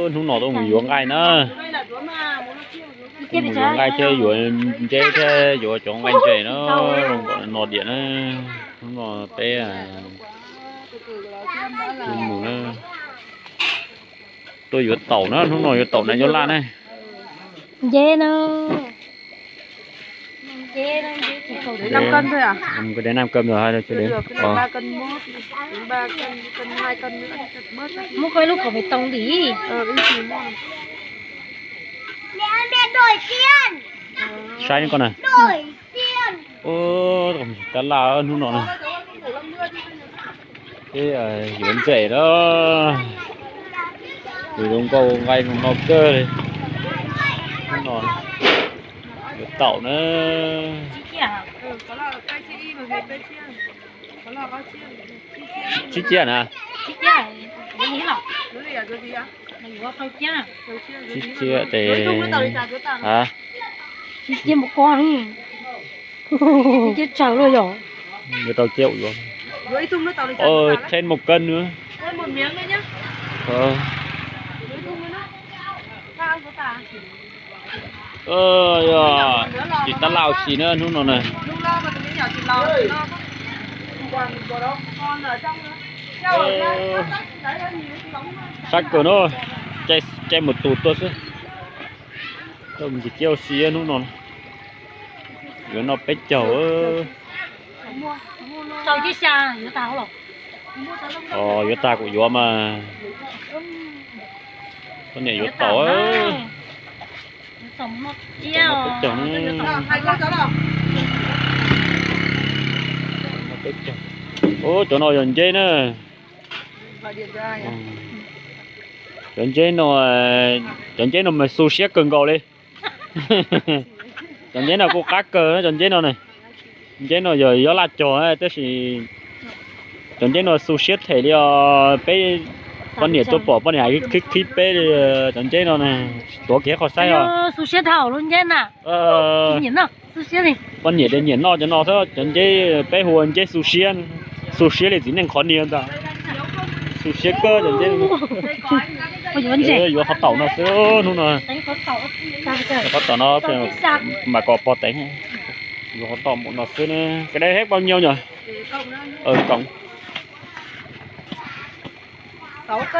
Hnub no tuaj mus yuav nqaij na. Tuaj mus yuav nqaij thiab yuav ntses thiab yuav cov nqaij ntses na, zoo nkaus no diam na. Hnub no peb tuaj mus na, tuaj yuav taum na, hnub no yuav taum na, yuav laj na. Ntses no. Năm cân thôi à? Cái đấy năm cân rồi, hai đứa chưa đếm. Ba cân mốt, ba cân, cân hai cân nữa. Muab koj ib lub kaum pem too dim. Saib koj na. Tab laj hnub no na. Peb yuav ntses na. Yuav zoo nkauj nqaij zoo no kawg li. Hnub no yuav taum na. Tsib ciab na. Tsib ciab tes, a, tsib ciab mus ko, tsib ciab tsaws luaj yom. Yuav rau ciab yuav. Thêm một cân nữa. Tsis tab laj ua si na hnub no na. Sab kawg no, caij mus tus tuaj xwb. Mus ntsis ciab ua si hnub no. Yuav noj peb caug. Yuav tag kuv yuav mas. Koj niam yuav taum. Ub, cov no yog ntses na. Cov ntses no, cov ntses no mas xu siab kawg nkaus li. Cov ntses no kuj qab kawg, cov ntses no ne. Ntses no yog yob laj cog tab sis cov ntses no xu siab them li os. Peb poj niam tuaj pom poj niam hais qhib qhib peb li. Cov ntses no ne, tuav kiag qhov saib os. Poj niam tias nyiam noj cov no xwb, cov ntses peb hu ua ntses xu siab. Xu siab li txiv neej qhov niag ntag. Xu siab kawg cov ntses. Yuav qhov taum no xwb hnub no. Qhov taum no mas kom pog teev. Yuav qhov taum no xwb na. Cái đấy hết bao nhiêu nhỉ? Cộng.